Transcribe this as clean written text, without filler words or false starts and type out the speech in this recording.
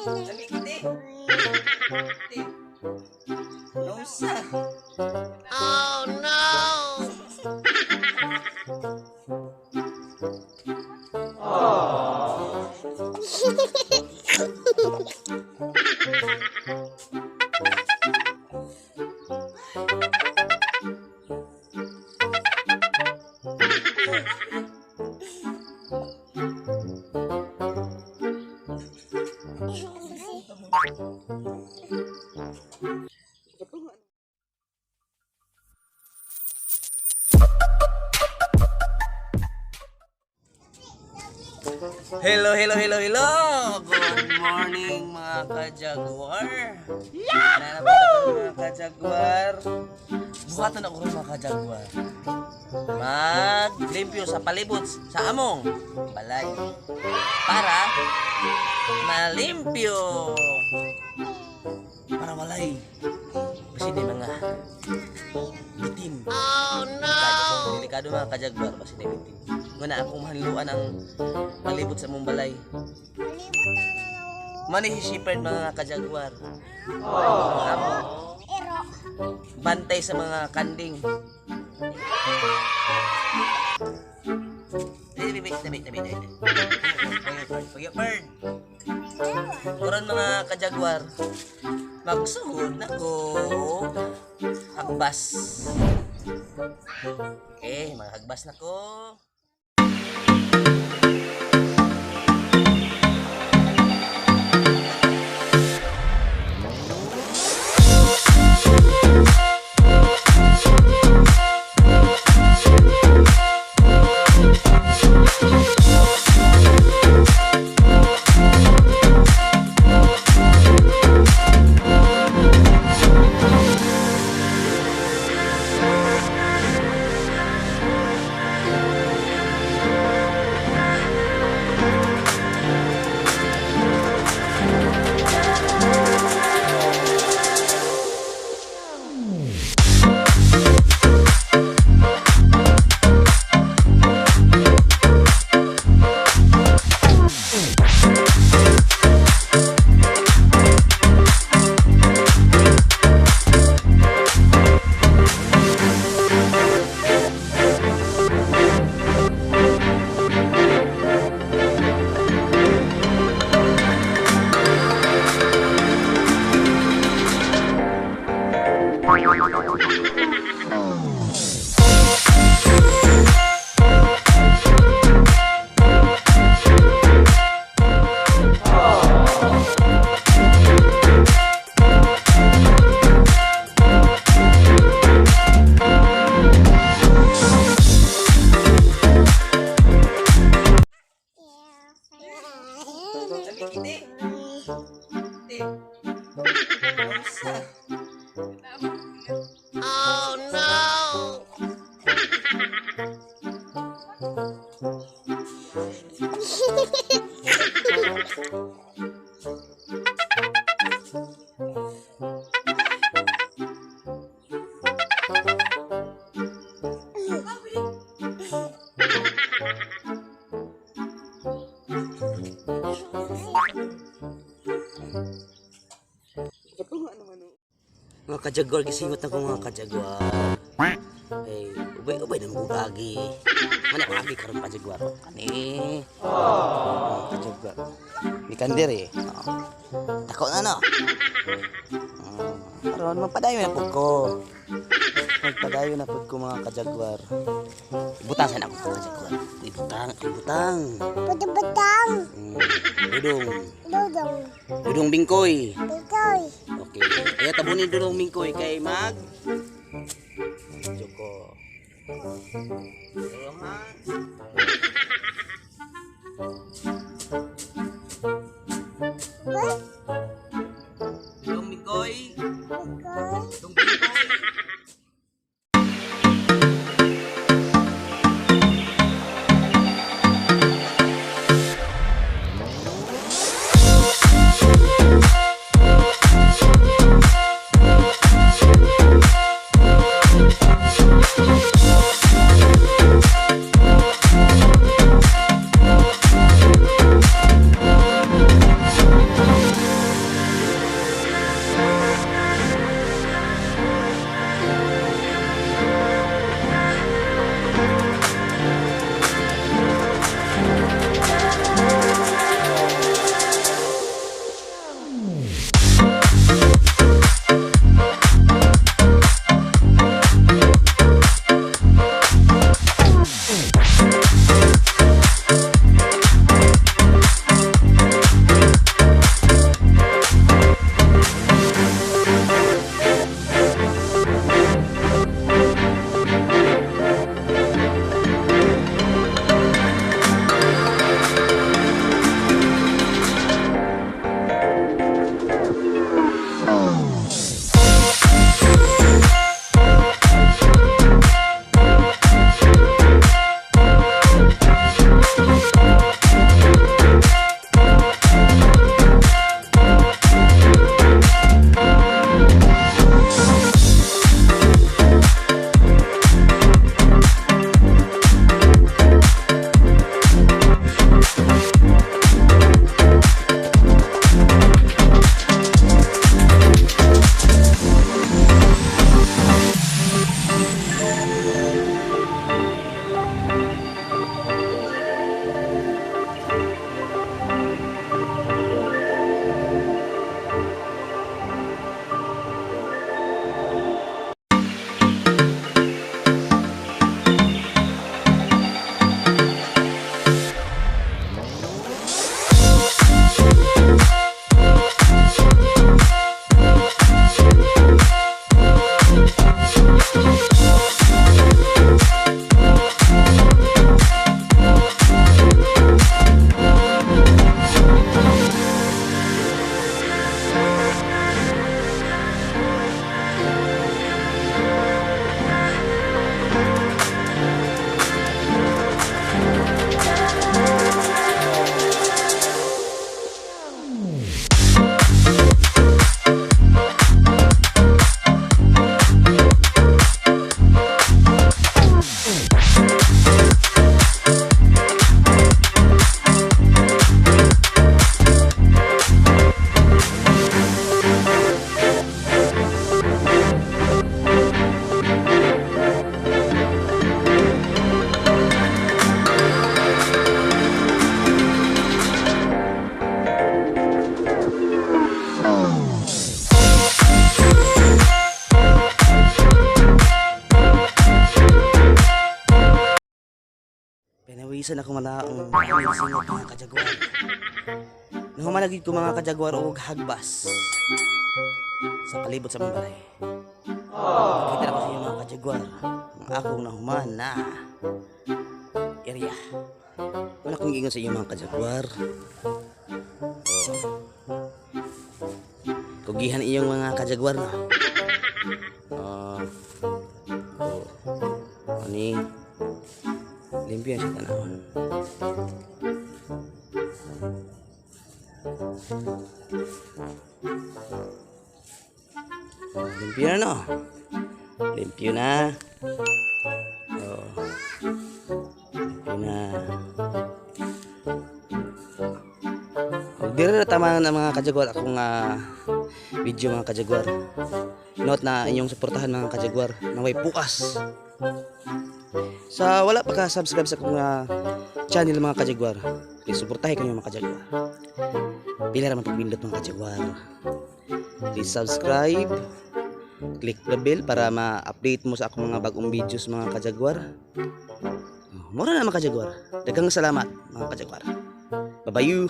Lami kiti. Kiti. Nausa. Oh no! Hello, hello, hello, hello! Good morning, mga ka-jaguar! Yahoo! Mga ka-jaguar! Buhatan ako ron, mga ka-jaguar. Maglimpyo sa palibot sa among balay. Para malimpyo! Para walay. Basin may mga bitin. Oh no! Delikado, mga ka-jaguar, basin may bitin. Muna akong mahanluan ang palibot sa among balay. Mani si Shepherd, mga ka-jaguar. Ang amo. Bantay sa mga kanding. Tabi, tabi, tabi, tabi, tabi. Pagyo, bird. Karon, mga ka-jaguar, magsuod na ko. Hagbas. Okay, mga hagbas na ko. Lami kiti. Kiti. Nausa. Oh no! Mga kajaguar, gisingot ako, mga kajaguar. Hey, ubay ubay ng bugagi. Mana ako agi karon pa jaguar. Kani. Mga kajaguar. Mikandir eh. Oo. Dako na no. Karon magpadayon na pud ko. Magpadayon na pud ko, mga kajaguar. Ibutang sana ako, mga kajaguar. Ibutang, ibutang. Butang-butang. Dudong. Dudong. Dudong bingkoy. Bikoy. Okay. Kaya tabunin dudong bingkoy kay mag Joko. Tulungan. What? Dudong bingkoy. Bikoy. Dudong bingkoy. Bisan ako malaong singot, mga kajaguar. Nahuman na gyud ko, mga kajaguar, og hagbas sa palibot sa among balay. Kita na ko sa inyo, mga kajaguar, ang akong nahuman na area. Wala akong giingon sa inyo, mga kajaguar. Oh. Kugihan iyong mga kajaguar, no? Oh. Oh. Ani limpyo siya tanawon. Limpyo na, no? Limpyo na. Oh. Limpyo na. Og diri na tama na, mga kajaguar, akong video, mga kajaguar. Note na inyong suportahan, mga kajaguar, naway puas. Sa wala pa ka subscribe sa akong channel, mga kajaguar, please suportahin kayo, mga kajaguar. Pila ra man pagpindot, mga kajaguar. Please subscribe, click the bell para ma-update mo sa akong mga bagong videos, mga kajaguar. Oh, mura na, mga kajaguar. Daghang salamat, mga kajaguar. Bye-bye you.